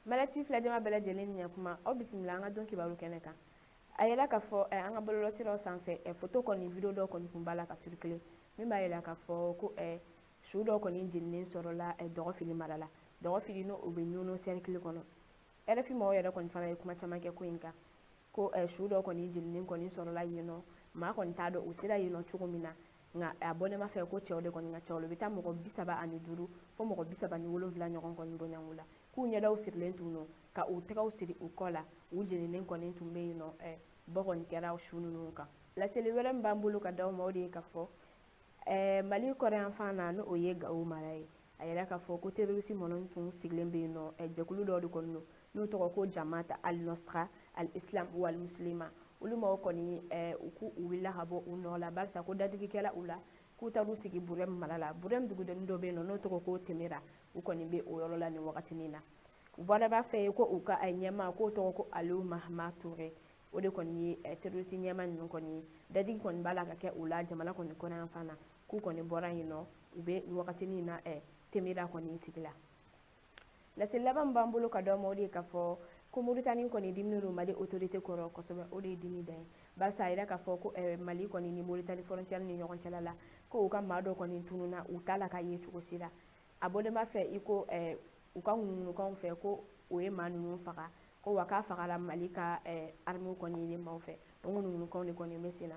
Malati filajama bɛɛ lajɛlen ni ɲakuma, aw bisimila an ka don kibaru kɛnɛ kan. A yɛrɛ k'a fɔ an ka bɔlɔlɔsiraw sanfɛ, photo kɔni, vidéo dɔ kɔni tun b'a la ka circuler min b'a yira k'a fɔ ko su dɔ kɔni jeninen sɔrɔla Dɔgɔfili mara la. Dɔgɔfili, n'o o bɛ Ɲɔnɔ cercle kɔnɔ. RFI mɔgɔw yɛrɛ kɔni fana ye kuma caman kɛ ko in kan, ko su dɔ kɔni jeninen kɔni sɔrɔla yen nɔ. Maa kɔni t'a dɔn u sera yen nɔ cogo min na, nka a bɔlen b'a fɛ ko cɛw de kɔni ka ca, olu bɛ taa mɔgɔ 35 fo mɔgɔ 37 ɲɔgɔn kɔni bɔɲɔgɔnko la, k'u ɲɛdaw sirilen tun don ka u tɛgɛw siri u kɔ la, u jeninen kɔni tun bɛ yen nɔ. Bɔ kɔni kɛra su ninnu kan. Laseli wɛrɛ min b'an bolo ka d'aw ma, o de ye ka fɔ Mali kɔrɔyanfan na, n'o ye Gawo mara ye, a yɛrɛ k'a fɔ ko terroriste minnu tun sigilen bɛ yen nɔ, jɛkulu dɔw de kɔni don n'u tɔgɔ ko Jamaat al-Nusra al-Islam wal Muslima. Olu maaw kɔni, u k'u wulila ka bɔ u nɔ la, barisa ko dadigi kɛla u la, k'u taar'u sigi Burɛm mara la. Burɛm dugudennin dɔ bɛ yen nɔ n'o tɔgɔ ko Temera, u kɔni bɛ o yɔrɔ la nin wagatinin na. U bɔra b'a fɛ yen ko u ka ɲɛmaa, k'o tɔgɔ ko Aliou Mahama Touré, o de kɔni ye terroriste ɲɛmaa ninnu kɔni ye. Dadigi kɔni b'a la ka kɛ u la jamana kɔni kɔnɔyanfan na, k'u kɔni bɔra yen nɔ, u bɛ wagatinin na Temera kɔni sigi la. Laseli laban min b'an bolo ka d'aw ma, o de ye k'a fɔ ko Moritani kɔni diminen don Mali autorité kɔrɔ kosɛbɛ. O de ye dimi dan ye, barisa a yira k'a fɔ ko Mali kɔni ni Moritani frontière ni ɲɔgɔn cɛla la, ko u ka maa dɔ kɔni tununna, u t'a la ka ye cogo si la. A bɔlen b'a fɛ i ko u ka ŋunuŋunukanw fɛ ko o ye maa ninnu faga, ko wa k'a fagara Mali ka armée kɔni ye maaw fɛ. O ŋunuŋunukanw de kɔni bɛ sen na.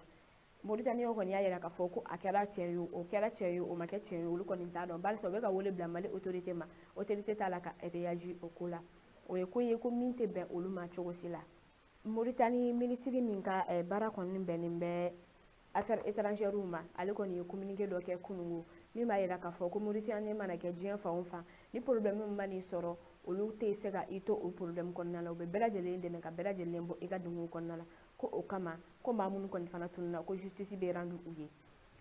Mauritaniens kɔni y'a yira k'a fɔ ko a kɛra tiɲɛ ye, o kɛra tiɲɛ ye, o ma kɛ tiɲɛ ye, olu kɔni t'a dɔn, barisa u bɛ ka wele bila Mali autorité ma, autorité t'a la ka réagir o ko la. O ye ko ye ko min tɛ bɛn olu ma cogo si la. Mauritanie minisiri min ka baara kɔni bɛnnen bɛ affaires étrangères ma, ale kɔni ye communiqué dɔ kɛ kunungo min b'a yira k'a fɔ ko Mauritanie mana kɛ diɲɛ fan o fan, ni problème min man'i sɔrɔ, olu tɛ se ka i to o problème kɔnɔna la, u bɛ bɛɛ lajɛlen dɛmɛ ka bɛɛ lajɛlen bɔ i ka degun kɔnɔna la. Ko o kama, ko maa minnu kɔni fana tununna, ko justice bɛ rendu u ye.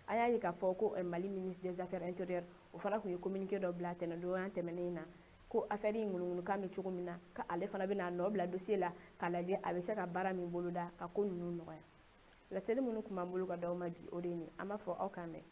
An y'a ye k'a fɔ ko Mali ministre des Affaires intérieures, o fana tun ye communiqué dɔ bila tɛnɛndonya tɛmɛnen na, ko affaire in ŋunuŋunukan bɛ cogo min na, k'ale fana bɛna nɔ bila dossier la k'a lajɛ a bɛ se ka baara min boloda ka ko ninnu nɔgɔya. Laseli minnu tun b'an bolo ka d'aw ma bi, o de ye nin. An b'a fɔ aw k'an mɛn.